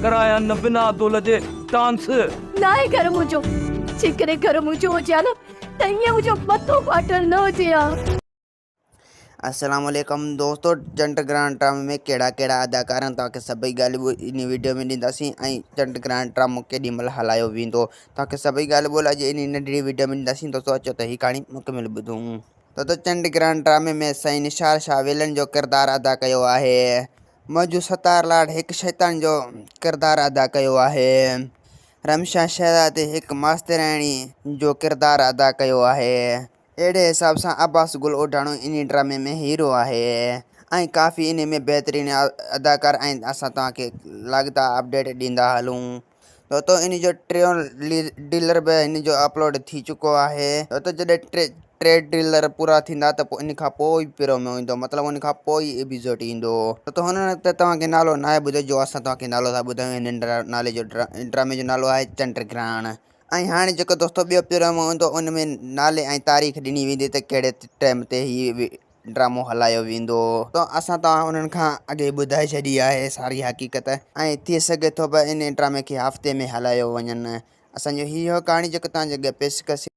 ڪرايان نه بنا دول جي ڊانس. ناهي گهر منهنجو، جيڪڏهن گهر منهنجو هجي ها نه ته ائين منهنجو مٿو ڦاٽل نه هجي ها. السلام عليڪم دوستو چنڊ گرهڻ ڊرامي ۾ ڪهڙا ڪهڙا اداڪار آهن توهان کي سڀئي ڳالهيون ان ويڊيو ۾ ڏينداسين ۽ چنڊ گرهڻ ڊرامو ڪيڏي مهل هلايو ويندو توهان کي سڀئي ڳالهه ٻولهه اڄ ان ننڍڙي ويڊيو ۾ ڏينداسين دوستو اچو ته هي ڪهاڻي مڪمل ٻڌون دوستو چنڊ گرهڻ ڊرامي ۾ سائين نثار شاهه ويلن جو ڪردار ادا ڪيو آهي منجو ستار لاڙ هڪ شيطان جو ڪردار ادا ڪيو آهي. رمشا شهزادي هڪ ماسترياڻي جو ڪردار ادا ڪيو آهي. اهڙي حساب سان عباس گل اوڍاڻو انهي ڊرامي ۾ هيرو آهي ۽ ڪافي انهي ۾ بهترين اداڪار ۽ اسان توهان کي لاڳيتا اپڊيٽ ڏيندا هلون. دوستو ان جو ٽيون ڊيلر به هن جو اپلوڊ ٿي چڪو آهي دوستو جڏهن ٽي ٽي ڊيلر پورا ٿيندا ته پوء ان کان پوء ئي پرومو ايندو مطلب ان کان پوء ئي ايپيسوڊ ايندو دوستو هن وقت توهان کي نالو ناهي ٻڌو جو اسان توهان کي نالو ٿا ٻڌايون هن نالي جو ڊرامي جو نالو آهي چنڊ گرهڻ ۽ هاڻي جيڪو دوستو ٻيو پرومو ايندو ان ۾ نالي ۽ تاريخ ڏني ويندي ته ڪهڙي ٽائيم تي هي ڊرامو هلايو ويندو ته اسان توهان انهن کان اڳي ٻڌائي ڇڏي آهي ساري حقيقت ۽ ٿي سگهي ٿو به ان ڊرامي کي هفتي ۾ هلايو وڃن اسان جو هي هو ڪهاڻي جيڪو توهان جي اڳيان پيش ڪسي.